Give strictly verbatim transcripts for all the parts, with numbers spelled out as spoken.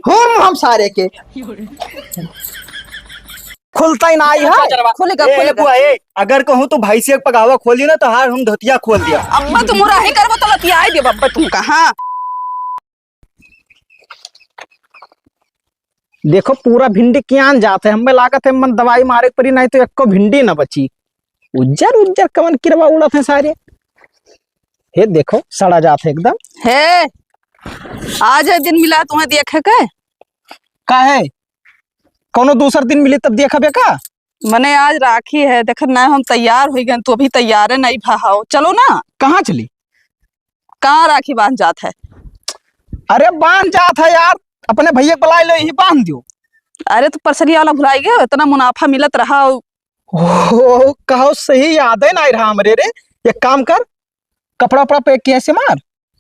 हूँ, हम सारे के। खुलता ही ना आई है। खुलेगा, ए, खुलेगा। बुआ, ए, अगर कहूँ तो भैंसिया के पगावा खोल दियो ना, तो हार हम धोतिया खोल दिया। अब्बा तुम मुराही करबो तो लतियाई देब अब्बा तुमका, हाँ। देखो, पूरा भिंडी कियान जात है, हमें लागत है मन दवाई मारे के पड़ी, नहीं तो एको भिंडी ना बची। उज्जर उज्जर कवन किरवा उड़त है सारे। हे देखो, सड़ा जात है एकदम। हे, आज है दिन मिला तुम्हें देखे के? काहे? कौनो दूसर दिन मिली तब देखबे का? मने आज राखी है, देख ना हम तैयार हो गए, तू अभी तैयारे नहीं भा हो। चलो ना। कहाँ चली? कहाँ राखी बांध जात है? अरे बांध जात है यार, अपने भैया के बुलाए लो, यही बांध दियो। अरे तो परसरिया वाला भुलाई गए, इतना मुनाफा मिलत रहा। ओ, कहो सही याद है ना रहा हमरे रे। एक काम कर, कपड़ा उपड़ा पैक किया से मार।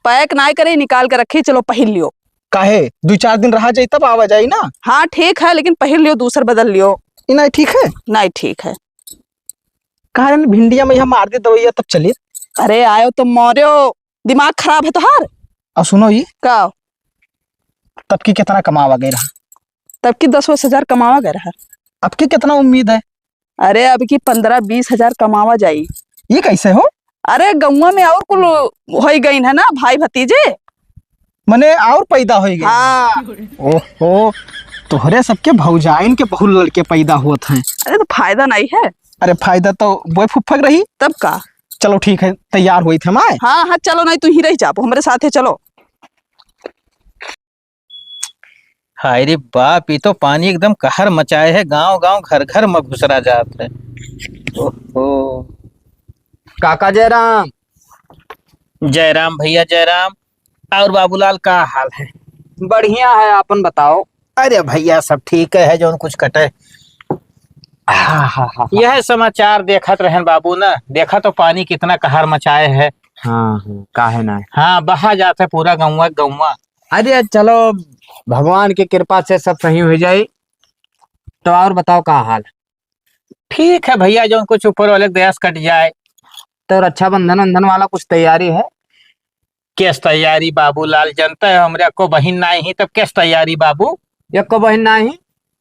पैक नाय करे, निकाल के रखी, चलो पहिर लियो। काहे? दू चार दिन रहा जाई तब आवा जाई ना। हाँ ठीक है, लेकिन पहिर लियो, दूसर बदल लियो। ई नाय ठीक है? नाय ठीक है। कहा रे भिंडिया में यहाँ मार दे दवैया तब चली। अरे आयो तो मौर्यो, दिमाग खराब है तोहार। और सुनो ई। का? तब की कितना कमावा गए रहा? तब की दस बीस हजार कमावा गए रहा। अब की कितना उम्मीद है? अरे अब की पन्द्रह बीस हजार कमावा जाई। ये कैसे हो? अरे गौवा में और कुल होई गई है ना भाई भतीजे। मने और पैदा होई गई। हाँ। ओहो, तोहरे सबके भौजाइन के बहुत लड़के पैदा होत हैं। अरे तो फायदा नहीं है। अरे फायदा तो बोए फुफ्फक रही। तब का? चलो ठीक है, तैयार हुई थे हम आए। हाँ हाँ चलो, नहीं तू ही रह जाबो, हमरे साथे चलो। हाय रे बाप, ई तो पानी एकदम कहर मचाए है, गांव गांव घर घर में घुसरा जात है। ओहो। काका जयराम। जयराम भैया जयराम। और बाबूलाल का हाल है? बढ़िया है, आपन बताओ। अरे भैया सब ठीक है, जौन कुछ कटे। हाँ, हाँ, हाँ, हाँ। यह समाचार देखत रहन बाबू ना, देखा तो पानी कितना कहर मचाए है। हाँ, हाँ, काहे ना। हाँ, बहा जात है पूरा गौवा, गौवा। अरे चलो, भगवान की कृपा से सब सही हो जाई। तो और बताओ का हाल? ठीक है भैया, जौन कुछ ऊपर वाले के दया से कट जाए। तो रक्षाबंधन वंधन वाला कुछ तैयारी है? केस तैयारी बाबूलाल, जनता है हमरे को बहिन नाई ही, तब केस तैयारी बाबू? एको बहिन नाई ही?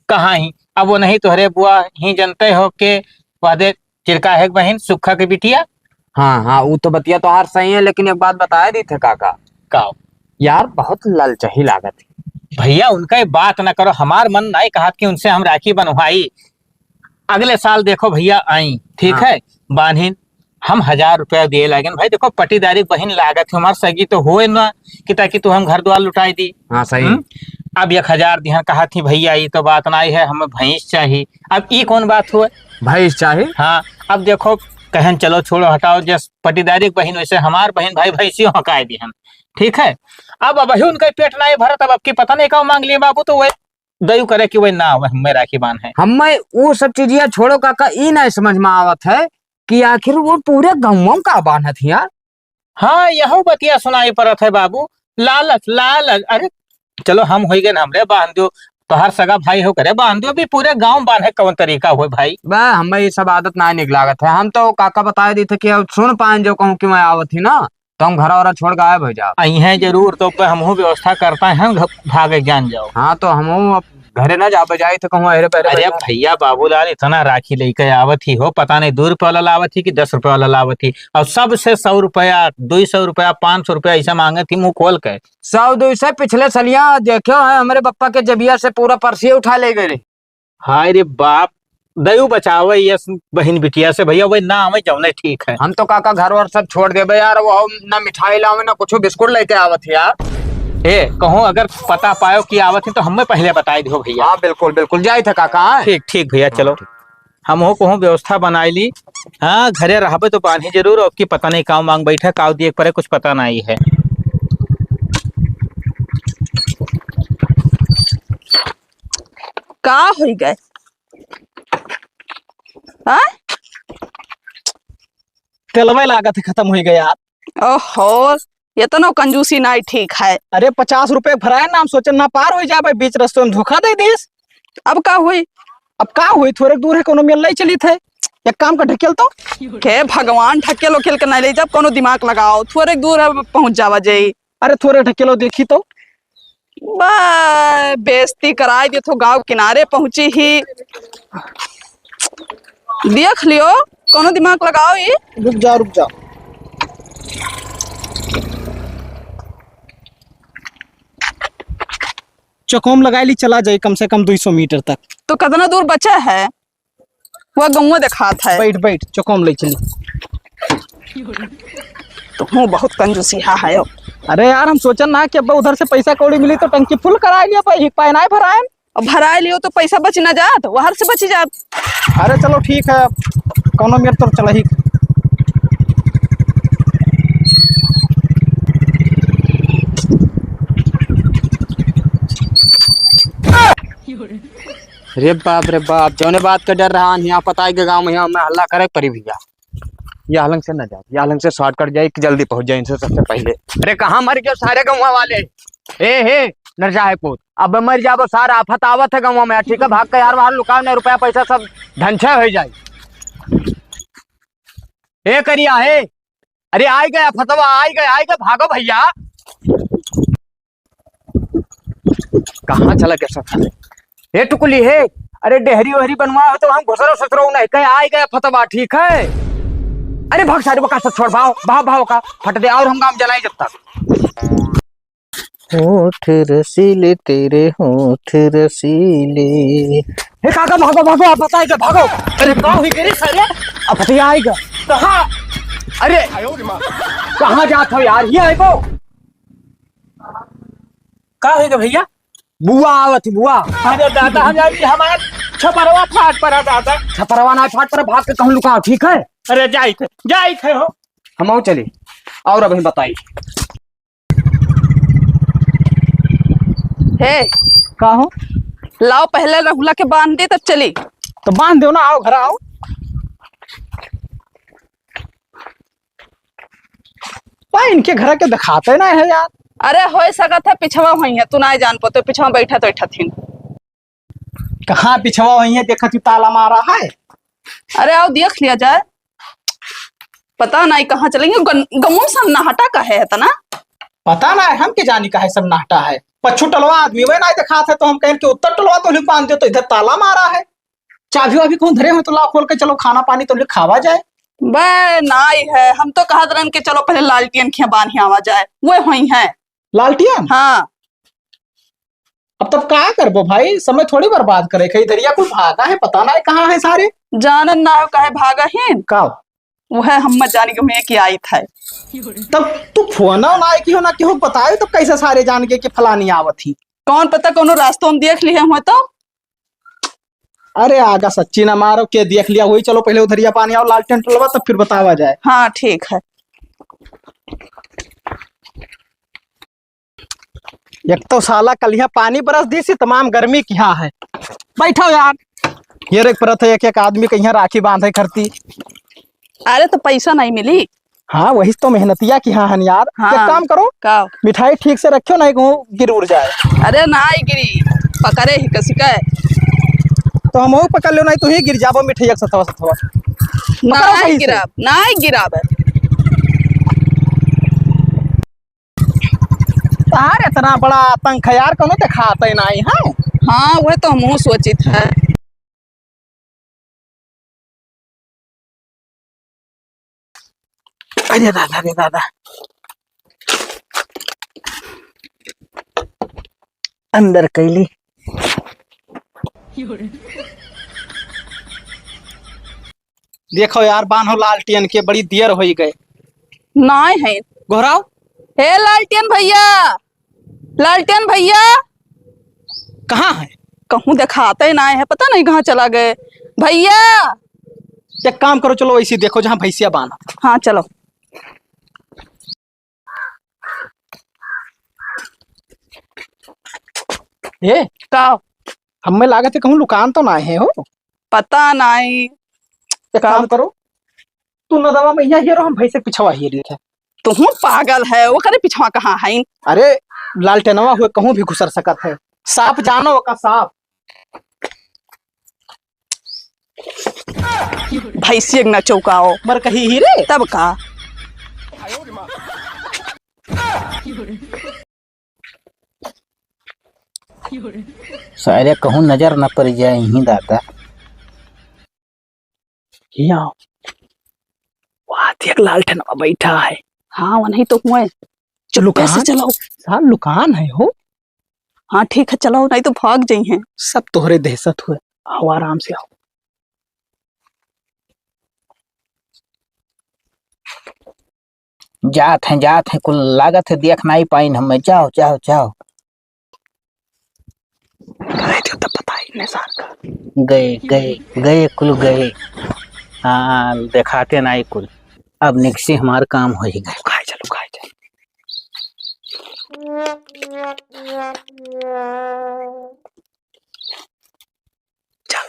कहाँ ही? अब वो नहीं तोहरे बुआ ही जनते हो के वादे चिरका है बहिन सुखा के बिटिया। हाँ, हाँ, ऊ तो बतिया तोहार सही है, लेकिन एक बात बताए दी थे काका। का? यार, बहुत ललचही लागत है। भैया, उनका ये बात ना करो, हमार मन नहीं कहत कि उनसे हम राखी बनवाई। अगले साल देखो भैया आई, ठीक हाँ। है, बान्हिन हम हजार रुपया दिए लागेन। भाई देखो, पटीदारी बहिन लागत है, हमार सगी तो होए ना कि ताकि तू हम घर द्वार लुटाई दी। हाँ, सही। हम्म? अब एक हजार दिहन कहा थी, "भैया, ये तो बात नाई है, हमें भैंस चाही।" अब ई कौन बात हुए? भैंस चाही? हाँ, अब देखो, कहन चलो छोड़ो हटाओ, जस पटीदारी के बहिन वैसे हमार बहिन भाई भैंसियों हकाए दिहन, ठीक है? अब अबही उनका पेट नाई भरत, अब अबकी पता नहीं का मांग लिए बाबू, तो वह दयू करे कि वह ना आवे, हमें राखी बांध है। हमें वो सब चीजिया छोड़ो काका, ई नाई समझ में आवत है कि आखिर वो पूरे गाँव में का बांधत हिया? हाँ, यहो बतिया सुनाई पड़त है बाबू। लालच, लालच। अरे, चलो हम होई गए, हमरे बांध दो, तोहार सगा भाई हो करे बांध दो, अभी पूरे गांव बांधे कौन तरीका होए भाई? बा, हमें ये सब आदत ना निक लागत है। हम तो काका बताए दी थे कि अब सुन पाएन जो कहूँ कि मैं आवत ही ना, तो हम घर और छोड़ गायब हो जाओ। अइहें जरूर, तो पे हमहू व्यवस्था करता है, घ-, भागे जान जाओ। हाँ, तो हमहू अब घरे ना जाबे, जाई तो कहूँ अरे पहले अरे भैया। भैया बाबूलाल इतना राखी लेके आवत ही हो, पता नहीं दो रुपये वाला लावत ही कि दस रुपये वाला लावत ही, और सबसे सौ रुपया, दो सौ रुपया, पाँच सौ रुपया ऐसा मांगत ही मुंह खोल के। सौ दो सौ पिछले सलिया देखे हैं, हमारे पप्पा के जबिया से पूरा परसिया उठा ले गए। हाय रे बाप, दयू बचावे यस बहिन बिटिया से भैया, वही ना आवे जौने ठीक है। हम तो काका घर वर सब छोड़ देबे यार, वो हम ना मिठाई लावे ना कुछ बिस्कुट लेके आवत है यार। ए, कहूँ अगर पता पायो कि आवत है तो हमें पहले बताई दियो भैया। हाँ, बिल्कुल, बिल्कुल, जाई था काका, हाँ? ठीक, ठीक भैया, हाँ, चलो। ठीक। हम हो कहूँ व्यवस्था बनाई ली। हाँ, घरे रहबे तो बांधी जरूर, अब की पता नहीं काव मांग बैठा, काव दिए परे, कुछ पता नहीं है। का होई गए? हाँ? तेलवे लागत है खत्म होई गए यार। ओहो, इतनो कंजूसी नाई ठीक है। अरे, पचास रुपए भराए ना, हम सोचन ना पार होई जाबे, बीच रस्ते में धोखा दे दिस। अब का होई? अब का होई, थोड़े दूर है, कोनो मेल नहीं चली थे। एक काम कर, ढकेल तो। के भगवान, ढकेलो खेल के नहीं ले जाब, कोनो दिमाग लगाओ, थोड़े दूर है, पहुंच जावा जाई। अरे, थोड़े ढकेलो देखी तो। बा, बेइज्जती कराई देत हो, गाँव किनारे पहुँची ही। देख लियो, कौनो दिमाग लगाओ ई। रुक जा, रुक जा। चकोम लगाई ली, चला जाई कम से कम दुई सौ मीटर तक। तो कितना दूर बचा है? वह गौवा देखात है। बैठ, बैठ, चकोम ले चली। तुहूँ बहुत कंजूसिया है। अरे यार, हम सोचन ना कि अब उधर से पैसा कौड़ी मिली तो टंकी फुल कराए लिया, भाई, पाए ना भराए। अब भराए लियो तो पैसा बच ना जात, वहर से बच जात। अरे चलो ठीक है, अब कौनो मेर तो चला ही। रे बाप रे बाप, जौने बात का डर रहा, यहाँ पता है कि गाँव में यहाँ में हल्ला करे परी भैया। या हलंग से ना जाए, या हलंग से shortcut जाए कि जल्दी पहुँच जाए इनसे सबसे पहले। अरे कहाँ मर गए सारे गाँव वाले? ए हे, नरजा है पूत, अब मर जाबो सारा, आफत आवत है गाँव में, ठीक है? भाग के यार बाहर लुकाओ, नहीं रुपया पैसा सब धनछय हो जाए। ए करिया हे, अरे आइ गया फतवा, आइ गया, आइ गया, भागो भैया। कहाँ चला गया सब? हे टुकुली हे, अरे डेहरी ओहरी बनवा हो तो हम घुसरो ससुरो नहीं, कहीं आइ गया फतवा, ठीक है? अरे भाग सारे बका सब छोड़, भाव, भाव, भाव का फट दे और हम गाँव जलाई जब तक। होठ रसीले तेरे होठ रसीले। हे काका, भागो, भागो, आफत आइगा, भागो। अरे, का हुई गिरी सारे? आफत आइगा। कहाँ? अरे, कहाँ जात हो यार? ये आइगो। का होइगा भैया? बुआ आवत ही, बुआ। अरे दादा, हम जानी हमार छपरवा फाट परा दादा। छपरवा ना फाट परा, भाग के कहूँ लुकाओ, ठीक है? अरे जाइत है, जाइत है हो। हम आओ चली। और अभी बताई। हे। का हो? लाओ, पहले रहुला के बांध दे, तब चली। तो बांध दो ना, आओ, घर आओ। बा, इनके घर के दिखाते ना है यार। अरे, होए सकत है, पिछवा होइहैं, तू ना जान पतो, पिछवा बैठा तो बैठा थी। कहाँ पिछवा होइहैं, देखत ही ताला मारा है। अरे आओ देख लिया जाए, पता नाहीं कहाँ चलेंगे। गन-, गमुम सन्नाटा का है इतना? पता नाहीं, हम के जानी का है सन्नाटा है। पच्छू टलवा आदमी वह नाहीं दिखात है, तो हम कहेन कि उत्तर टलवा तो लिख बांध दे, तो इधर ताला मारा है। चाभी वाभी कौन धरे हो तो लाओ खोल के, चलो खाना पानी तो लिख खावा जाए। बे नाहीं है, हम तो कहत रहन कि चलो पहले लालटियन खिया बांध आवा जाए, वह होइहैं। लालटियन? हाँ। अब तब का करबो भाई, समय थोड़ी बर्बाद करे के, इधरिया कुल भागा है, पता नाहीं कहाँ है सारे। जानन ना हो काहे भागा हिन? का? वह हम मत जानी कि मैं की आई था। तब तू फोन ना आए की हो ना, केहू बताए, तब कैसे सारे जान गए कि फलानी आवत ही? कौन पता, कोनो रास्तों में देख लिहे हुए तो। अरे आगा सच्ची ना मारो, के देख लिया वही। चलो पहले उधरिया बांध आओ लालटेन टलवा, तब फिर बतावा जाए। हाँ ठीक है। एक तो साला कलिया पानी बरस दी सी, तमाम गर्मी किहा है। बैठो यार। ये रेक परत है, एक एक आदमी कहिया राखी बांधे करती। अरे तो पैसा नहीं मिली। हाँ, वही तो मेहनतिया किहा हन यार। हाँ। एक काम करो, का? मिठाई ठीक से रखियो, नहीं कहूँ गिर उड़ जाए। अरे नाहीं गिरी, पकड़े ही कसी का। तो हम पकड़ लो, नहीं तो ही गिर जाबो मिठाई एक सथवा सथवा। पकड़ो नहीं सही से। गिराब, नहीं गिराब। तार इतना बड़ा आतंक है यार, कोनो देखाते नहीं है। हाँ, वह तो हमहू सोचित है। अरे दादा, अरे दादा, अंदर कैली। देखो यार, बान्हो लालटेन के, बड़ी देर होई गए। नाय है। गोहराव। हे लालटेन भैया, लालटेन भैया। कहाँ है? कहूँ देखाते नाय है, पता नहीं कहाँ चला गए। भैया। एक काम करो, चलो ऐसे देखो जहाँ भैंसिया बांधा। हाँ, चलो। ए, का? हमें लागत है कहूँ लुकान तो ना है हो। पता नहीं। एक का काम बता- करो, तू नदवा में यहाँ हेरो, हम भैंसे पिछवा हेरी थे। तुहूँ पागल है, ओकरे पिछवा कहाँ है? अरे, लालटेनवा हुए कहूँ भी घुसर सकत है। सांप जानो ओका सांप। भैंसिया के ना चौकाओ। मर कही ही रे। तब का? अरे, सारे कहूँ नजर न पड़ जाए यहीं दादा। हियाँ, वहाँ देख लालटेनवा बैठा है। हाँ, वहीं तो हुए। चुपके से लुकान? चलाओ। सार लुकान है हो। हाँ, ठीक है, चलाओ, नहीं तो भाग जाई हैं। सब तोहरे दहशत हुए। आओ, आराम से आओ। जात हैं, जात हैं, कुल लागत है, देख नाई पाइन हमें। जाओ, जाओ, जाओ। गए थे तब बताई ने सार का। गए, गए, गए, कुल गए। हाँ, देखाते नाई कुल। अब निकसी हमार काम हो ही गए। लुकाए जा, लुकाए जा। चल।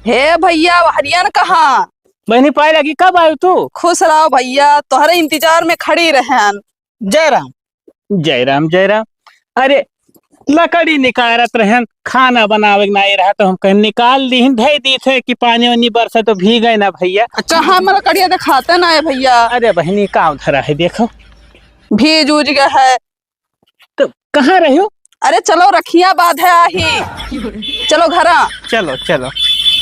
हे भैया, हरियन कहाँ? बहनी पाए लगी, कब आयु तू? खुश रहो भैया, तोहरे इंतजार में खड़ी रहन। जय राम। जय राम, जय राम। अरे, लकड़ी निकारत रहन, खाना बनावे के नाई रहा, तो हम कहेन निकाल दीहिन, धई दीत है कि पानी वानी बरसा तो भीगे ना भैया। अच्छा, हाँ, मैं लकड़िया देखाते ना है भैया। अरे बहनी, का धरा है, देखो। भीज उज गया है। तो कहाँ रह्यो? अरे चलो, रखिया बांधे आही। चलो घरा। चलो, चलो।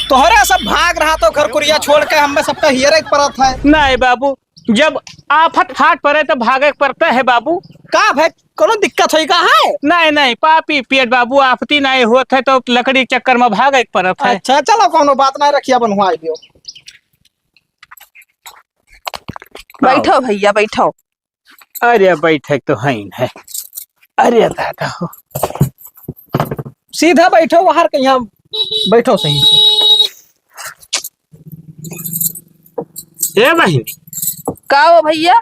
तोहरे सब भाग रहा तो घर कुरिया छोड़ के हमें सबका हियरे के परत है। नहीं बाबू, जब आफत फाट पड़े तो भागे के पड़ता है बाबू। का भाई, कोनो दिक्कत होई का है? नहीं, नहीं, पापी पेट बाबू, आफती नहीं होत है तो लकड़ी के चक्कर में भागे के पड़त है। अच्छा, चलो, कोनो बात नहीं, रखिया बंधवाई दियो। बैठो भैया, बैठो। अरे, बैठे तो है ही है। अरे दादा हो। सीधा बैठो, बाहर के यहाँ बैठो सही से। ए बहिनी। का हो भैया?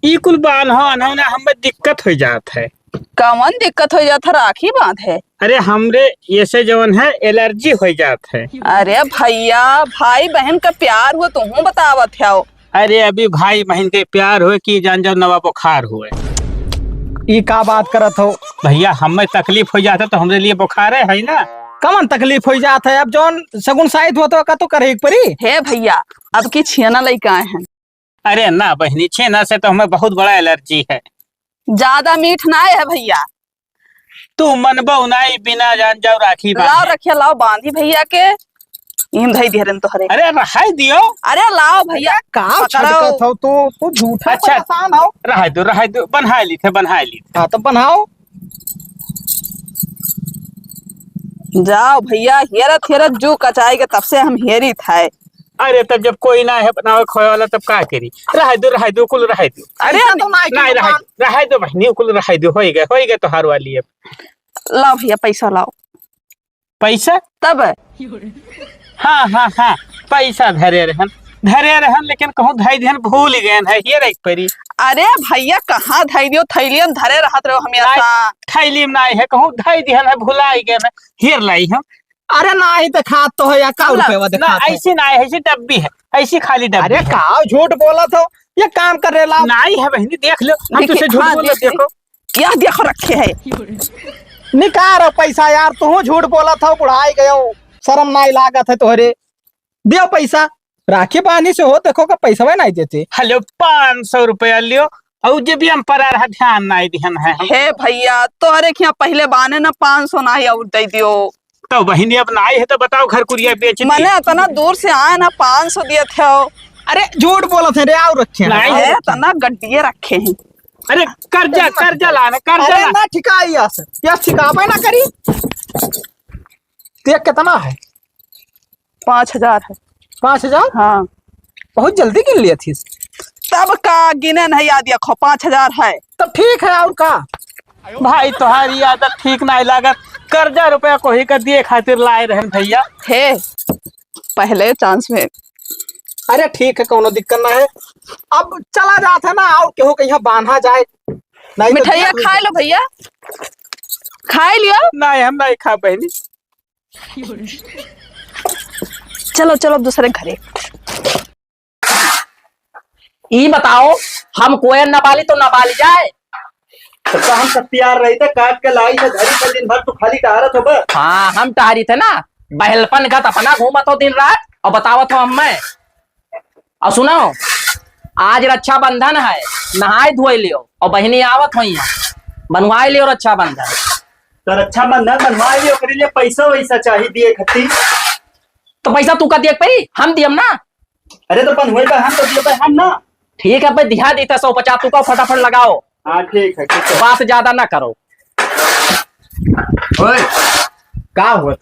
ई कुल बान्हो, अनहो ना, हमें दिक्कत हो जात है। कवन दिक्कत हो जात है? राखी बांध है। अरे, हमरे ऐसे जवन है, एलर्जी हो जात है। अरे भैया, भाई बहन का प्यार हो, तुहूँ बतावत हो। अरे, अभी भाई बहन के प्यार होए कि जान जाओ नवा बुखार होए। ई का बात करत हो? भैया, हमें तकलीफ हो जाता तो हमरे लिए बुखारे है ना। कमन तकलीफ हो जात है? अब जौन सगुन साइत होत हो, का तो करे एक परी। हे भैया, अब की छेना लइके आए हैं। अरे ना बहनी, छेना से तो हमें बहुत बड़ा एलर्जी है। ज्यादा मीठ ना है भैया। तू मनबो नाई, बिना जान जाओ राखी बांधे। लाओ रखिया, लाओ बांधी भैया के। इम धई दिहरन तोहरे। अरे रहाई दियो। अरे लाओ भैया, अरे का पकड़ो। छटकत हो तू, तू झूठा अच्छा, परेशान हो। रहाई दो, रहाई दो, बन्हाई ली थे, बन्हाई ली थे। हाँ, तो बन्हाओ। जाओ भैया, हेरत हेरत जू कचाई के तब से हम हेरी थे। अरे तब जब कोई ना है बनावे खोए वाला तब का करी? रहाई दो, रहाई दो, कुल रहाई दो। अरे ऐसा तो ना है कि नहीं, रहाई दुकान दो, रहाई दो बहनी, कुल रहाई दो, होई गए, होई गए तोहार वाली अब। लाओ भैया, पैसा लाओ। पैसा? तब? हाँ, हाँ, हाँ, पैसा धरे रहन, धरे रहन, लेकिन कहूँ धई दिहन, भूल गए हैं, हेर एक परी। अरे भैया, कहाँ धई दियो, थैलियन धरे रहत रहो हमेशा। नहीं, थैली में नहीं है, कहूँ धई दिहन है, भुलाई गए हैं, हेर लाई हम। अरे नहीं, देखात तो है यार, का रुपया देखात है? ऐसी नहीं है, ऐसी डब्बी है, ऐसी खाली डब्बी अरे है। का झूठ बोलत हो, ये काम कर रहे लाओ। नहीं है बहनी, देख लो, हम तुझसे झूठ हाँ, बोल रहे, देखो। यह देखो रखे है। निकाल रहो पैसा यार, तू झूठ बोलत हो, बुढ़ाई गयो, शर्म नहीं लागत है तोहरे। दियो पैसा, राखी बांधी से हो, देखो का पैसा नहीं देते। हेलो, पाँच सौ रुपया लियो, और जे भी हम परा रहा ध्यान नहीं दिहन है हम। हे भैया, तोहरे खिया पहले बाने ना पाँच सौ नहीं और दे दियो। तो बहिनी अब नाई है तो बताओ घर कुरिया बेच दी। मने इतना दूर से आए ना पाँच सौ दिए थे हो। अरे झूठ बोलत है रे, आओ रखे हैं। नहीं। अरे इतना गड्डिए रखे हैं। अरे कर्जा, कर्जा लाना, कर्जा अरे ला। ना ठिकाई यार, यार ठिकावे ना करी। देख कितना है? पाँच हजार है। पाँच हजार? हाँ। बहुत जल्दी गिन लिया थी। तब का गिने नहीं याद रखो, पाँच हजार है। तब ठीक है, और का? भाई, तोहारी आदत ठीक नहीं लागत। कर्जा रुपया कोही का दिए खातिर लाए रहन भैया। हे, पहले चांस में। अरे ठीक है, कोनो दिक्कत ना है। अब चला जात है ना, और केहू के यहाँ बांधा जाए। नहीं तो मिठाइया देख खाए लो भैया, खाए लियो। नहीं, हम नहीं खा बहनी। चलो, चलो, अब दूसरे घरे। ई बताओ, हम कोयन न बाली तो न बाली जाए। तो का हम सब तैयार रही थे, काट के लाई थे, घरी पे दिन भर तू खाली टहरत हो बस। हाँ, हम टहरी थे ना, बहलपन का तो अपना घूमत हो दिन रात और बतावत हो हमें। और सुनो, आज रक्षाबंधन है, नहाए धोए लियो और बहिनी आवत होइहैं, बनवाए लियो रक्षाबंधन। तो रक्षाबंधन बनवाए लियो, ओकरे लिए पैसा वैसा चाही दिए खती। तो पैसा तू का दिए परी, हम दियम ना। अरे तो बनवाए बा हम तो दिए बा हम ना। ठीक है भाई, दिहा देता सौ पचास, तू का फटाफट लगाओ। हाँ ठीक है, ठीक है। बात ज्यादा ना करो। ओए, का होत?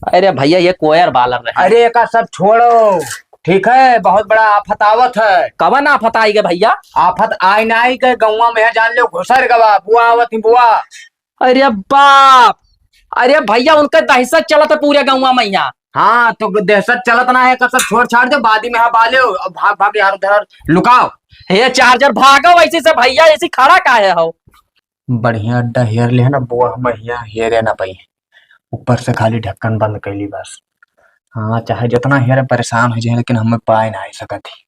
अरे भैया, ये कोयर बालर रहे। अरे, एका सब छोड़ो, ठीक है? बहुत बड़ा आफत आवत है। कवन आफत आई गे भैया? आफत आई ना आई गे, गौवा में है, जान लो, घुसर गवा, बुआ आवत ही, बुआ। अरे बाप, अरे भैया, उनका दहशत चलत है पूरे गौवा में यहाँ। हाँ, तो दहशत चलत ना है, एका सब छोड़ छाड़ दो, बादी में हाँ बाले हो, अब भाग भाग यार उधर लुकाओ। हे चार्जर, भागो वैसे से भैया, ऐसी खड़ा काहे हो? बढ़िया अड्डा हेर लिहे ना बुआ, हम हियाँ हेरे ना पाई। ऊपर से खाली ढक्कन बंद कैली बस। हाँ, चाहे जितना हेरे परेशान हो जाए, लेकिन हमें पाए ना आई सकत ही।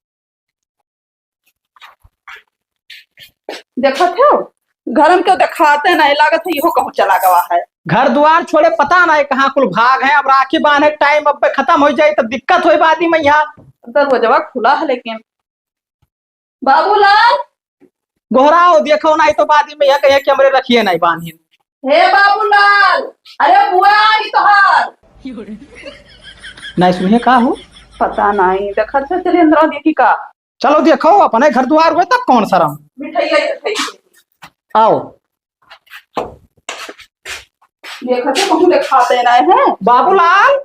देखत हो, घर में क्यों देखाते नहीं, लागत है इहो कहूँ चला गवा है। घर दुआर छोड़े पता नहीं कहाँ कुल भाग है। अब राखी बांधे टाइम अब खत्म हो जाए तो दिक्कत होई बादी में यहाँ। दरवाजवा खुला है लेकिन बाबूलाल। गोहराओ, देखो, नाहीं तो बादी में यह कहे कि हमरे रखिए नाहीं बांधिन। हे बाबूलाल, अरे बुआ आई तोहार। नाहीं सुनिए, का हो? पता नाहीं, देखत है, चलिए अंदर देखी का। चलो देखो, अपने घर दुआर हुए तब कौन शर्म। मिठाई आई, मिठाई। आओ। देखत है, कहूँ देखाते नाहीं है। बाबूलाल,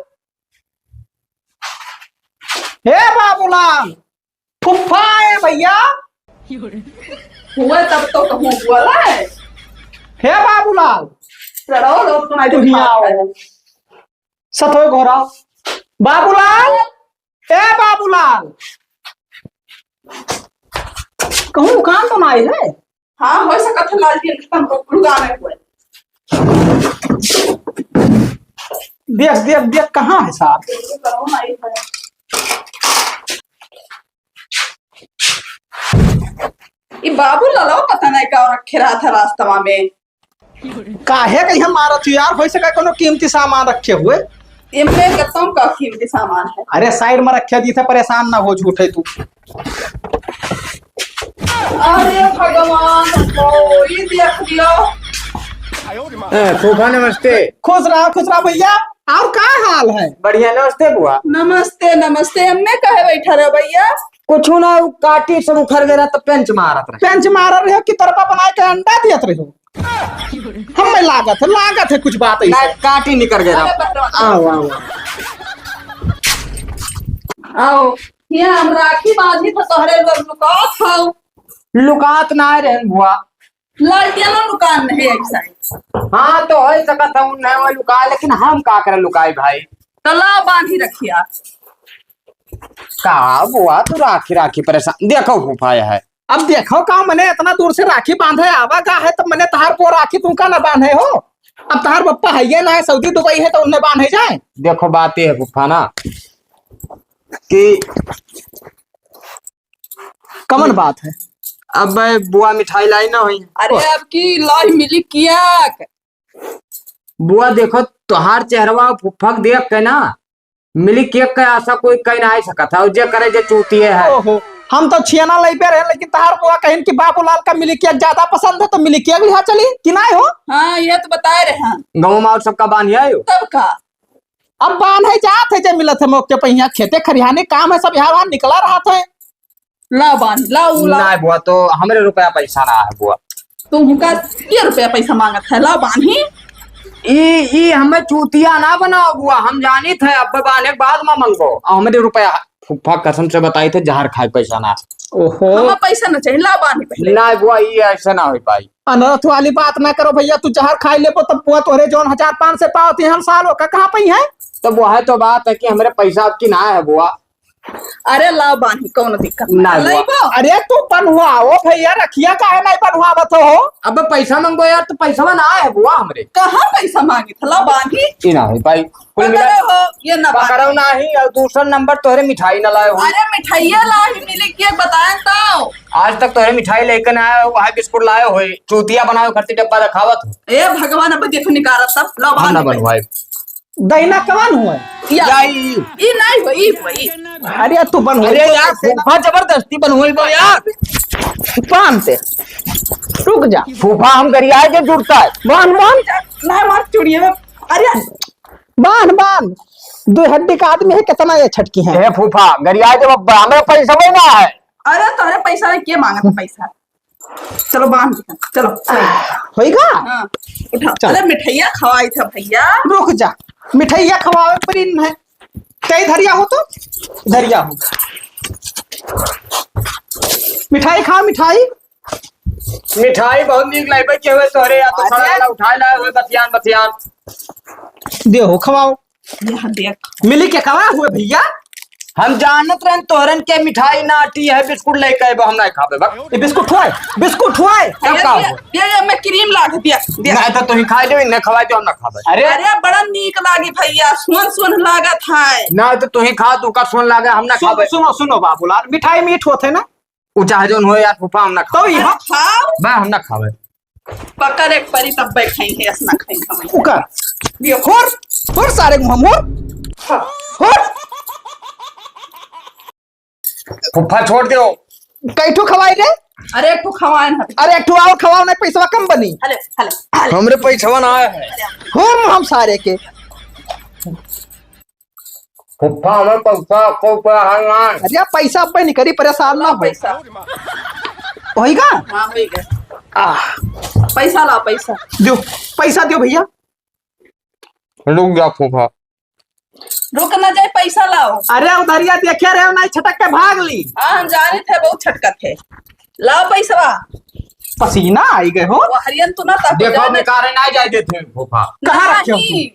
हे बाबूलाल, फुफ्फा है भैया। हुआ तब तो कहूँ बोला है। हे बाबूलाल। चढ़ो लोग तुम्हारे तू हियाँ आओ। सतोय घोराओ। बाबूलाल, ए बाबूलाल। कहूँ दुकान तो ना आई है? हाँ, हो सकत है लालटेन खत्म हो, लुगा में हुए। देख, देख, देख, कहाँ है साहब? ये बाबू ललवा पता नहीं का रखे रहा था रास्तवा में। काहे के यहाँ मारत हो यार? हो सके कोनो कीमती सामान रखे हुए। इनमें के तुम का कीमती सामान है? अरे साइड में रखे, जिसे परेशान ना हो झूठे तू। अरे भगवान हो, ये देख लियो। ए, फूफा नमस्ते। खुश रहा, खुश रहा भैया। और का हाल है? बढ़िया, नमस्ते बुआ। नमस्ते, नमस्ते। एम्मे काहे बैठा रहे भैया? कुछ ना, उ काटी सब उखड़ गया तो पेंच मारत रहे। पेंच मारत रहे हो कि तरपा बनाए के अंडा दियत रहे हो? हमें लागत है, लागत है कुछ बात ऐसे। ना, काटी निकल गया। अरे बकरा। आओ, आओ, आओ। आओ, ये हम राखी बांधी तो तोहरे लोग लुकात हो। लुकात ना रहन बुआ। लड़कियां ना लुकान नहीं एक साइड। हाँ, तो हो सकत है उन्हें वो लुका, लेकिन हम का करे लुकाई भाई? तो ला बांधी रखिया। का बुआ तू राखी राखी परेशान, देखो फूफा है। अब देखो का मने इतना दूर से राखी बांधे आवा का है, तब मने तहार को राखी तू का ना बांधे हो? अब तहार पप्पा है ये ना है, सऊदी दुबई है तो उन्हें बांधे जाए। देखो बात ये है फूफा ना कि कमन बात है? अब बुआ मिठाई लाई ना हुई। अरे अब की लाई मिली किया? बुआ देखो तोहार चेहरवा फुफ्फक देख के ना मिली केक के आशा कोई कहीं ना आ सकत है, और जे करे जे चूतिए है। ओहो, हम तो छियाना लई पे रहे, लेकिन तहार बुआ कहिन कि बाबूलाल का मिली केक ज्यादा पसंद है, तो मिली केक लिहा चली कि नाहीं हो? हाँ, ये तो बताए रहे हैं। गाँव में और सबका बांध आयो? तब का? अब बांध है जात है, जे मिलत है मौके पे, यहाँ खेते खरिहाने काम है, सब यहाँ वहाँ निकला रहत है। ला बांध, ला उ ला। ना बुआ, तो हमरे रुपया पैसा ना है बुआ। तुमका के रुपया पैसा मांगत है, ला बांधी। ई, ई हमें चूतिया ना बनाओ बुआ, हम जानित है अब बांधे के बाद में मंगो। हमरे रुपया फुफ्फा कसम से बताई थे, जहर खाए पैसा ना। ओहो। हमें पैसा ना चाहिए, ला बांधी पहले। ना बुआ, ई ऐसे ना हो पाई। अनर्थ वाली बात ना करो भैया, तू जहर खाई लेबो तब बुआ तोहरे जौन हजार पाँच सौ पावत है, हम साल ओका कहाँ पई है? तब वह तो बात है कि हमरे पैसा अब की ना है बुआ। अरे लाओ बांधी, कौनो दिक्कत ना ना है। बुआ। लइबो? अरे तू बनवाओ भैया, रखिया काहे नहीं बनवावत हो? अब पैसा मांगो यार, तो पैसा ना है बुआ हमरे। कहाँ पैसा मांगी था? लाओ बांधी। ई ना है भाई। कुल मिला पकड़ो हो, ये ना पकड़ो बांधी। ना ही, और दूसरा नंबर तोहरे मिठाई ना लाए हो। अरे मिठाइया लाओ, ही मिली के बताएं तो। आज तक तोहरे मिठाई लेके ना आए हो, वहाँ बिस्कुट लाए हो, चूतिया बनावे खातिर डब्बा रखावत हो। ए भगवान, अब देखो निकालत सब, लाओ हम ना बांधी। बनवाए। दहिना कवन हुए? या, या, ई। ई नाहीं हो, ई हो, ई। अरे, तू बन हुई अरे तो यार, कैसे? फूफा जबरदस्ती बन हुई बा यार। बांध दे। रुक जा। फूफा, हम गरियाए के जुड़ता है। बांध, बांध। ना मार चुड़िया में। अरे। बांध, बांध। दो हड्डी का आदमी है, कितना ये छटकी है? ए फूफा, गरियाए जब अब हमरा पैसा भी ना है। अरे, तोरे पैसा के मांगत है पैसा? चलो, बांध दे, चलो। होइगा? हाँ, उठा। चल। अरे, मिठाइया खवाई था भैया। रुक जा, मिठाइया खवावे परी न है। कई धरिया हो तो? धरिया हो। मिठाई खा, मिठाई। मिठाई बहुत नीक लाइबे के हुए तोहरे, या तो अरे। खड़ा वाला उठाए लाए हुए बतियान, बतियान। दे हो, खवाओ। यहाँ देख। मिली के कवा हुए भैया? हम जानत रहन तोहरन के मिठाई ना आटी है, बिस्कुट लेके आइबो, हम ना खाबे बक। ये बिस्कुट हुआ है? बिस्कुट हुआ है? तब ये, का ये, हुआ? ये, ये मैं क्रीम ला के दिया, दिया। ना तो तुही खा लेबे, ना खवाए तो हम ना खाबे। अरे। अरे बड़ा नीक लागी भैया, सुन सुन लागत है। ना तो तुही खा, तू का सुन लागे, हम ना सुन, खाबे। सुनो, सुनो बाबूलाल, मिठाई मीठ होत है ना? उ चाहे जौन हो यार फूफा, हम ना तो खाबे। यहाँ खाओ। बा, हम ना खाबे। पकड़ एक परी तब बैठाई है, ऐसा ना खाई खाई। उकर। ये होर, होर सारे मुंह मोर। होर। फुफ्फा छोड़ दो। कई ठो खवाई रे? अरे एक ठो खवाए ना। अरे एक ठो और खवाओ ना, पैसवा कम बनी। हले, हले, हले। हमरे पैसवा ना आया है। होर हम सारे के। फुफ्फा, हमारे पैसा को पे हलवान। अरे, पैसा अब पे निकली, परेशान ना हो। पैसा। होइगा? हाँ, होइगा। आह। पैसा लाओ, पैसा। दियो, पैसा दियो भैया। रुक जा फूफा। रुक ना जाए, पैसा लाओ। अरे, उधरिया देखे रहे हो, नहीं छटक के भाग ली। हाँ, हम जाने थे, बहुत छटकत है। लाओ पैसवा। पसीना आई गए हो। वो हरियन तो ना था, देखो, जाने बेकार है, ना जाए देते हैं फूफा। कहाँ रखे हो तुम? नहीं।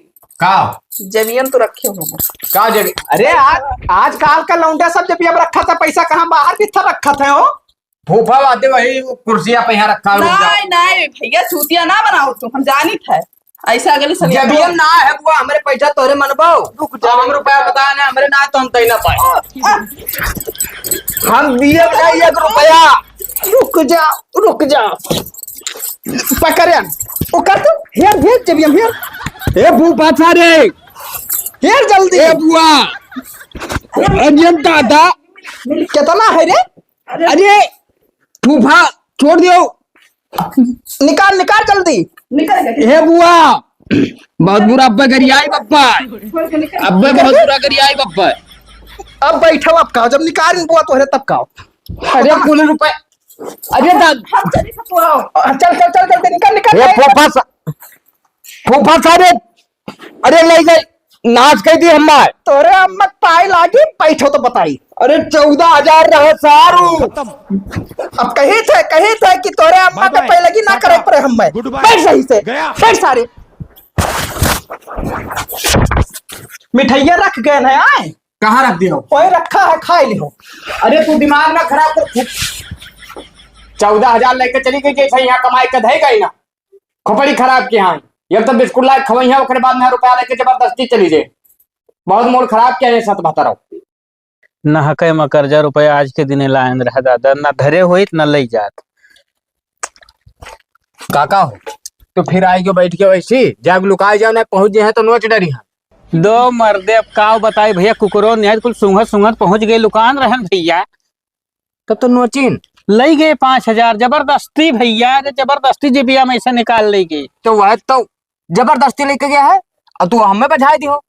का? जबियन तो रखे हो। का जबी-, अरे आज, आजकाल का लौंडा सब जबिया में रखा था, पैसा कहाँ बाहर भीतर रखा था हो? फूफा बाते वही कुर्सिया पे यहाँ रखा है, रुक जाओ। नहीं, नहीं, भैया चूतिया ना बनाओ तुम, हम जानित है। ऐसा अगले समय जबियन ना है बुआ, हमरे पैसा तोरे मनबो। रुक जाओ। हम रुपया बताए ना, हमरे ना तो हम तई ना पाए। हम दिए ना एक रुपया। रुक जा, रुक जा। पकड़न। ओकर तो हेर, हेर, जबियन हेर। ए फूफा सारे। हेर जल्दी। ए बुआ। अरे दादा। कितना है रे? अरे फूफा, छोड़ दियो। निकाल, निकाल जल्दी। निकाल, निकाल। हे बुआ, बहुत बुरा अब्बे गरियाई बप्पा। छोड़ के निकाल। अब्बे बहुत बुरा गरियाई बप्पा। अब बैठो, अब का, जब निकाल बुआ तोहरे तब का। अरे कुल रुपए, अरे दाद-, हम चली ससुआ। चल, चल, चल, चल, निकल, निकल, ए, निकल। फूफा सा-, फूफा सारे, अरे ले गई, नाश कर दी हमार। तोरे अम्मा के पाई लागी, बैठो तो बताई। अरे चौदह हजार रहे सारू। अब कही थे, कही थे कि तोरे अम्मा के पाई लागी ना करे पड़े हम्मे। Bye bye। बैठ सही से, गया। बैठ सारे। मिठाइया रख गए ना आए। कहाँ रख दियो? ओए रखा है, खाई लिहो। अरे तू दिमाग ना खराब कर। चौदह हजार लेके चली गई, जैसे यहाँ कमाई के धई गई ना। खोपड़ी खराब की हाँ। एक तो बिस्कुट लाए खवई है, ओकरे बाद में रुपया लेके जबरदस्ती चली जे। बहुत मूड खराब किया ये सत भतरो। नहके में कर्जा रुपया आज के दिने लायन रहा दादा, ना धरे होइत ना लई जात। काका हो, तो फिर आई के बैठ के वैसी जाग लुकाए जाओ, ना पहुंच जे हैं तो नोच डरी हैं। दो मर्दे, अब काव बताई भैया, कुकुरो निहाय कुल सूंघत सूंघत पहुंच गए लुकान रहन भैया। तब तो नोचिन। लई गए पाँच हजार, जबरदस्ती भैया, अरे जबरदस्ती जेबिया में से निकाल लई गए। तो वह तो जबरदस्ती लेके गया है, और तू हमें बजाए दियो।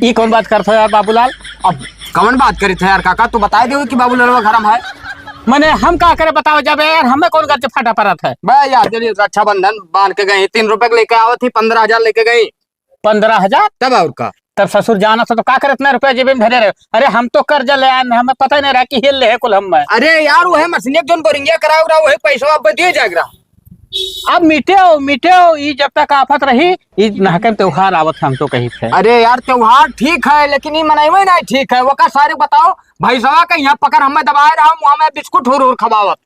ई कौन बात करत हो यार बाबूलाल? अब कौन बात करी थे यार काका, तू बताए दियो कि बाबूलाल घर में है। मने हम का करे बताओ जाबे यार, हमें कौन घर से फाटा परत है? बे यार, जब ये रक्षाबंधन बांध के गई, तीन रुपए के लेके आवत थी, पन्द्रह हजार लेके गई। पन्द्रह हजार? तब और का? तब ससुर जाना था तो का करे इतना रुपया जेबे में धरे रहे? अरे हम तो कर्जा ले आए, हमें पता ही नहीं रहा कि हेल ले है कुल हम में। अरे यार, वह मशीन एक जोन बोरिंगिया कराओ रहा, वही पैसा अब दिए जाएगा। अब मिटे हो, मिटे हो, ई जब तक आफत रही, ई नहकन त्योहार आवत है, हम तो कही थे। अरे यार, त्योहार ठीक है, लेकिन ई मनई में नहीं ठीक है। वका सारे बताओ, भैंसवा के यहाँ पकड़ हमें दबाए रहा, मुँह में बिस्कुट हुर हुर खवावत।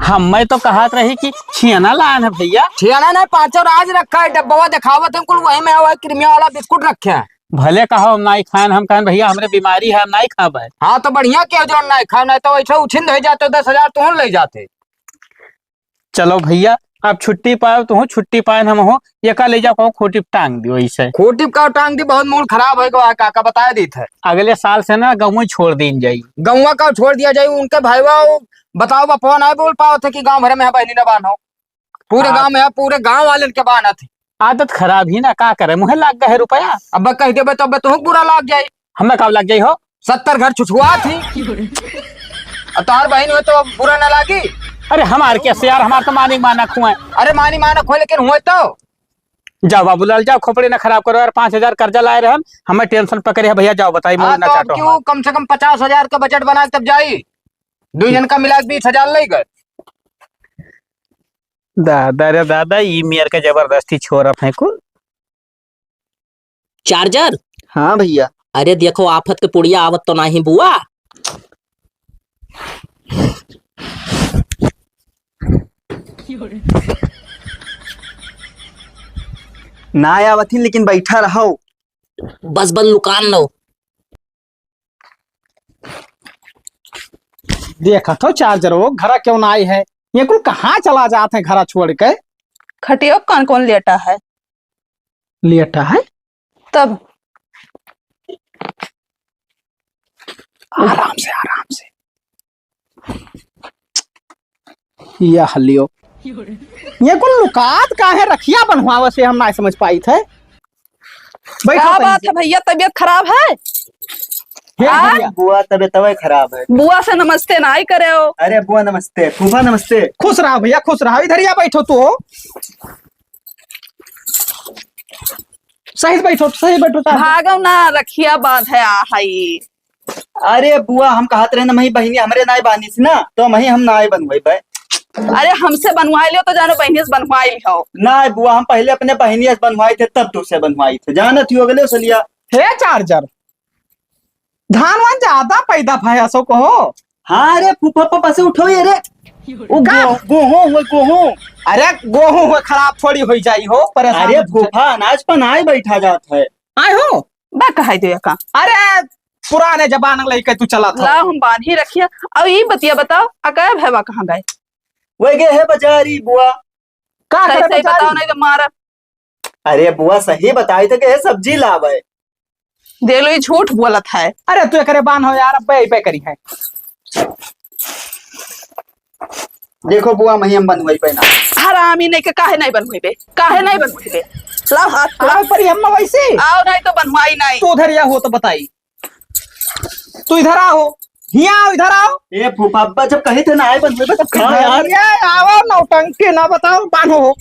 हमें तो कहत रही कि छियाना लान है भैया। छियाना नहीं, पाँचों राज रखा है, डब्बवा दिखावत है कुल, वही में हुआ क्रीमिया वाला बिस्कुट रखे हैं। भले कहो हम नाई खाएन, हम कहन भैया हमरे बीमारी है, हम नाई खाबे। हाँ तो बढ़िया किया जो नाई खाओ, नहीं तो ऐसा उछिंद हो जाते, दस हजार तुम ले जाते। चलो भैया, अब छुट्टी पाओ तुहू, छुट्टी पाए हम हो, एका ले जाओ, कहूँ खूँटी पे टांग दियो ऐसे। खूँटी पे का टांग दी, बहुत मूड खराब होइ गवा है, काका बताए दीत है। अगले साल से ना गउवा छोड़ दीन जाई। गउवा का छोड़ दिया जाई, उनके भाईवा बताओ, बपवा नाहीं बोल पावत है कि गाँव भर में है बहिनी ना बान्हो। पूरे आ- गाँव में है, पूरे गाँव वालन के बान्हत है। आदत खराब ही ना, का करे, मुँहे लाग गए है रुपया। अब कह देबे तो अब तुहूँ बुरा लाग जाई। हमें का लाग जाई हो? सत्तर घर छुछुआत ही। अब तोहार बहिन हो तो बुरा ना लागी? अरे हमार कैसे यार, हमार तो मानिक मानक हुए। अरे मानी मानक हुए, लेकिन हुए तो। जाओ बाबूलाल, जाओ, खोपड़ी ना खराब करो यार, पाँच हजार कर्जा लाए रहन, हमें tension पकड़े है भैया, जाओ बताई, हाँ, मूड ना तो अब चाटो क्यों, हमार। कम से कम पचास हजार का बजट बना के तब जाई, दुइ जन का मिला के बीस हजार ले गए। दादा रे दादा, ई मेर के जबरदस्ती छोरा फेंकू। चार्जर? हाँ भैया। अरे देखो, आफत के पुड़िया आवत तो नाही बुआ। ना आवत ही, लेकिन बैठा रहो। बस बस लुकान लो। देखत हो चार्जर वो घरा क्यों ना आई है? ये कुल कहाँ चला जात है घरा छोड़ के? खटियो कौन कौन लेटा है? लेटा है? तब? आराम से, आराम से। यह लियो। ये कुल लुकात का है? रखिया बंधवावे से हम ना समझ पाई थे। बैठो का बात है भैया, तबीयत खराब है? हे आ? भैया। बुआ, तबीयत तबे खराब है। बुआ से नमस्ते नाहीं करे हो। अरे बुआ नमस्ते, फूफा नमस्ते। खुश रहा भैया, खुश रहा। इधर या बैठो तू। सही से बैठो, सही से बैठो, साहब। भागो ना, रखिया बांधे आ हई। अरे बुआ, हम कहत रहे ना, मही बहिनी हमरे नाई बानिस ना, तो मही हम नाई बनवाई बे। अरे हमसे बनवाई लियो तो जानो बहिनी से बनवाई लियो। ना बुआ, हम पहले अपने बहिनी से बनवाई थे, तब तुझसे बनवाई थे। जानत ही हो गले सलिया। हे चार्जर, धान वान ज्यादा पैदा भय असो कहो। हाँ रे फूफा, पापा से उठो ये रे। वो का? गो-, गोहूं हुए, गोहूं। अरे गोहूं हुए खराब थोड़ी होई जाई हो, परेशान अरे मत हो। फूफा, अनाज पर नाई बैठा जात है। आए हो? बा कहाई दे का? अरे पुराने जमाना लइके तू चलत हो। लाओ हम बांधी रखिया। अब ई बतिया बताओ, अकय भयवा कहाँ गए? वह गए है बाजारी बुआ। का करे सही सही बाजारी? बताओ, नहीं तो मारब। अरे बुआ, सही बताई थे कि ये सब्जी लावे। देख लो, ये झूठ बोलत है। अरे तू एकरे बान्हो यार, अब्बे अइबे करी है। देखो बुआ, मही हम बनवाई पे ना। हरामी नहीं के काहे नहीं बनवाई बे? काहे नहीं बनवाई बे? लाओ हाथ, लाओ। आओ पर हम वैसे। आओ नहीं तो बनवाई नहीं। तू उधर या हो तो बताई। तू इधर आओ, हियाँ आओ, इधर आओ। ए फूफा, अब्बा जब कही थे ना आए बनवाई बे, तब कहाँ यार? ये आओ, नौटंकी ना बताओ, बान्हो हो।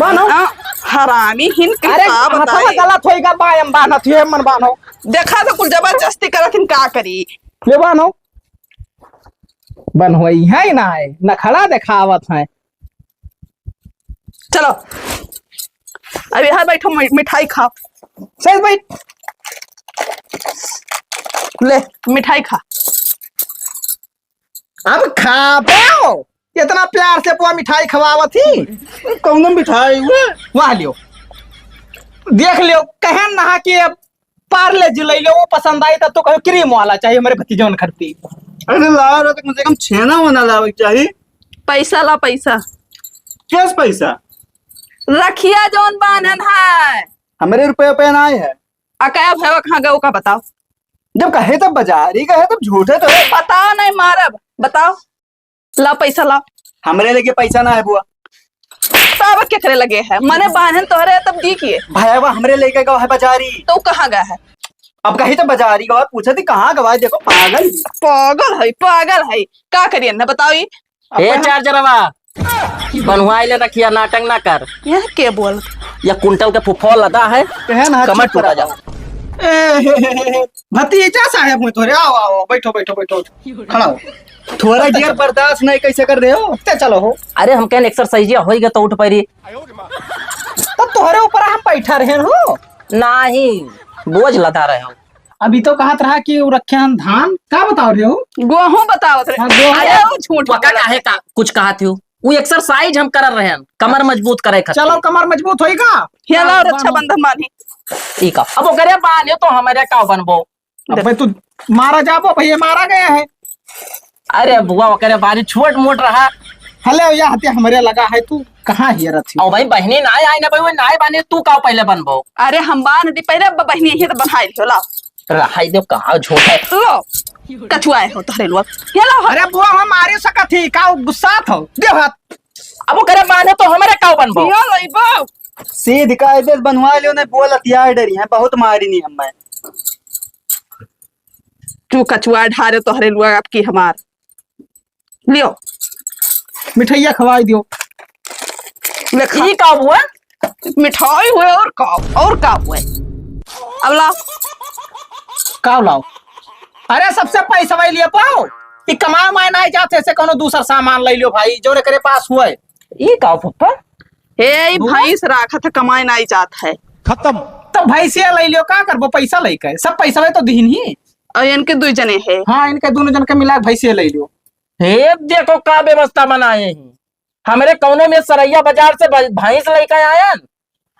बान्हो। हाँ, हरामी हिन के अरे, का हथवा बताई? गलत होइगा, बायम बान्हत हुए मन बान्हो। देखा तो कुल जबरदस्ती करत हिन, का करी? ले बान्हो। बनवाई है ना है, नखड़ा देखावत है। चलो, अब यहाँ बैठो, मि-, मिठाई खाओ। चल बैठ, ले मिठाई खा। अब खाबो, इतना प्यार से बुआ मिठाई खवावत ही। कौन मिठाई हुआ? वाह लियो, देख लियो, कहन नहा कि अब पार्ले जी ले लो, वो पसंद आई तब तो कहो क्रीम वाला चाहिए हमारे भतीजवन खरती। अरे लाओ रे, तो कम से कम छेना वोना लावे के चाहिए। पैसा ला, पैसा। कैस पैसा? रखिया जौन बान्हन है। हमरे रुपये पे ना आए है। अकय भयवा कहाँ गए, ओका बताओ। जब कहे तब बाजारी कहे, तब झूठे तो है। बताओ, नहीं मारब, बताओ। ला पैसा ला। हमरे लगे पैसा ना है बुआ। तब केकरे लगे है? मने बान्हन तोहरे तब दी किए। भयवा हमरे लेके गवा है बाजारी। तो कहाँ गया है? अब कही तो बाजारी गवा, पूछे थी कहाँ गवा है, देखो पागल। पागल है, पागल है। का करिए ना बताओ ई? ए अपन चार्जरवा, बनवाई ले रखिया, नाटक ना कर। यह के बोल? या कुंटल के फुफो लदा है, कहे ना कमर चुप टूटा रहा। जा। ए, हे, हे, हे, हे, भतीजा साहेब हुए तोरे, आओ, आओ, बैठो, बैठो, बैठो, खड़ा हो। थोड़ा देर बर्दाश्त नहीं कैसे कर रहे हो? ते चलो हो। अरे हम कहन exercise होई गए तो उठ पैरी। तो तोहरे ऊपर हम बैठा रहे हो? नहीं, बोझ लदा रहे हो। अभी तो कहत रहा कि वो रखे हम धान, का बताओ रहे हो? गोहूं बतावत रहे। हाँ, गोहूं। अरे वो झूठ पका बोलत काहे है। का कुछ कहत हो? वो exercise हम कर रहे हैं, कमर मजबूत करे खातिर। चलो कमर मजबूत होई का? हिया लाओ हाँ, रक्षाबंधन मानी। ई का? अब ओकरे बान्हे तो हमरे का बनबो? अबे तू मारा जाबो भैया, मारा गया है। अरे बुआ, ओकरे बारी छोट मोट रहा, हले, या हते हमरे लगा है, तू कहाँ हियरत ही? ओ भाई, बहिनी नाय आए ना भाई, वो नाय बाने, तू का पहले बनबो? अरे हम बान दी पहले, अब बहिनी ही तो बनाई लियो, लाओ। रहाई दो, कहाँ झूठ है? लो, कछुआए हो तोहरे लोग, ये लो। अरे बुआ, हम मारे सकत ही, का गुस्सा थो? दे हाथ। अब वो करे माने तो हमरे का बनबो? यो लइबो। सीध कायदे से बनवा लियो, नहीं बोलत यार डरी है, बहुत मारी नहीं हमें। तू कछुआ ढारे तोहरे लोग आपकी हमार। लियो। मिठाइया खवाई दियो। ले खा। ई का हुआ? मिठाई हुए और का, और का हुए? अब लाओ। का लाओ? अरे सबसे पैसा वही लिए पाओ। ई कमाए माए नाई जात है, से कोनो दूसर सामान ले लियो भाई, जो एकरे पास हुए। ई का फुफ्फा? हे, ई हुआ? भैंस राखत है, कमाए नाई जात है। खत्म। तो भैंसिया ले लियो, का करबो पैसा लेके? सब पैसा तो दीन ही। और इनके दुई जने है। हाँ, इनके दोनों जन के मिला के भैंसिया ले लियो। हे, देखो का व्यवस्था बनाए हैं। हमरे कौनो में सरैया बाजार से भ-, भैंस लेके आयन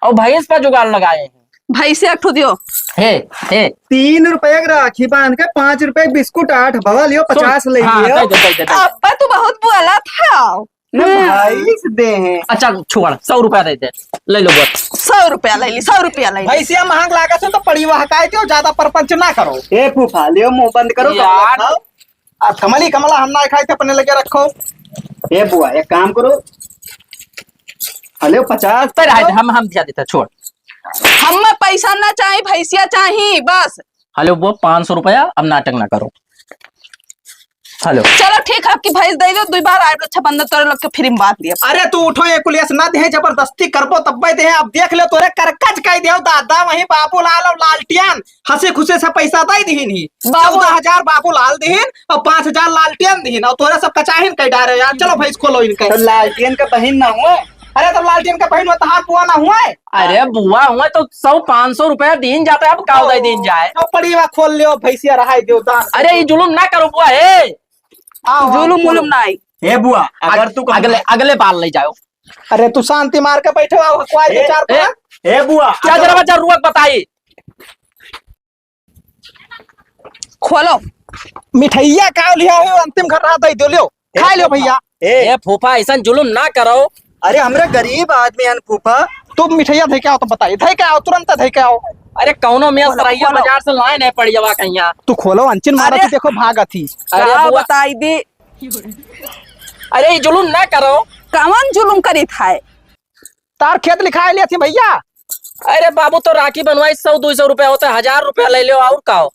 और भैंस पर जुगाड़ लगाए हैं। भैंसे एक ठो दियो। हे, हे। तीन रुपया के राखी बांध के पाँच रुपया के बिस्कुट आठ भवा लियो, सुन, पचास ले हाँ, लियो। दे दे, दे दे, दे। अब्बा तू बहुत बोला था। ना हम्म। भैंस दे हैं। अच्छा, छोड़, सौ रुपया दे दे, ले लो बस। सौ रुपया ले ली, सौ रुपया ले ली। भैंसिया महंग लागत है तो पड़ी वहाँ काहे दियो, ज्यादा परपंच ना करो। ए फूफा, लियो मुंह बंद करो, यार। कमला खाओ। आ, कमली, कमला हम ना खाए थे, अपने लगे रखो। ए बुआ, एक काम करो, हले पचास तो रह दे, हम, हम दिया देता, छोड़। हमें पैसा ना चाही, भैंसिया चाही, बस। हले बुआ, पाँच सौ रुपया, अब नाटक ना करो। हलो। चलो ठीक है, आपकी भैंस दे दो, दुई बार आए रक्षाबंधन तोरे लोग के फ्री में बांध दिया। अरे तू उठो, ये कुलियस ना दे, जबरदस्ती करबो तब्बे दे। अब देख ले तोरे करकच कह दियो दादा, वहीं बाबूलाल और लालटियन हंसी खुशी से पैसा दे दीहिन ही। बाबू चौदह हजार बाबूलाल दीहिन और पाँच हजार लालटेन दीहिन और तोरा सब कचाहिन कह डारे यार। चलो भैंस खोलो इनके। तो लालटेन का बहिन ना हुआ? अरे तो लालटेन का बहिन हुआ, तहार बुआ ना हुआ है? अरे बुआ हुआ तो सौ पाँच सौ रुपया दीन जाता है, अब का दे दीन जाए? तो पड़ी हुआ खोल लियो, भैंसिया रहाई दियो दान। अरे ये जुलुम ना करो बुआ, ए। आओ, आओ, जुलुम बोलो। उलुम ना आई। ए बुआ, अगर अग-, तू अगले, अगले बार ले जाओ। अरे तू शांति मार के बैठो, आओ, हकवाई ए, विचार ए, पर। ए बुआ, क्या अगर जरा बच्चा रुआ बताई। खोलो। मिठाइया का लिया हो, अंतिम घर रहा दे दो, लियो। ए, खा लियो फूफा। भैया। ए। ए, फूफा, ऐसन जुलुम ना करो। अरे, हमरे गरीब आदमी हन, फूफा। तुम मिठाइया धइ के आओ, तुम बताइए। धइ के आओ, तुरंत धइ के आओ। अरे, कौनो में खोलो, सरैया खोलो। बाजार से लाए नहीं पड़ी जवा कहिया। तू खोलो, अंचिन मारा अरे। थी, देखो, भागत ही। अरे, का बुआ। बताई दी? अरे, ये जुलुम ना करो। कौन जुलुम करी था? तार खेत लिखाए लिया थी भैया। अरे बाबू, तो राखी बनवाई, सौ दो सौ रुपया होता है, हजार रुपया ले लो और का हो?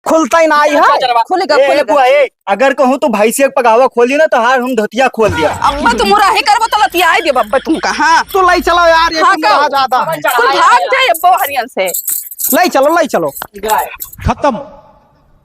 खुलता ही ना आई है। अच्छा, चलवा। खुलेगा, ए, खुलेगा। बुआ, ए, अगर कहूँ तो भैंसिया के पगावा खोल दियो ना, तो हार हम धोतिया खोल दिया। अब्बा तुम मुराही करबो तो लतियाई देब अब्बा तुमका, हाँ। तू ले चलो यार, ये हाँ, तुम का? रहा ज्यादा है। तू भाग जाए अब्बा हरियन से। ले चलो, ले चलो। खत्म।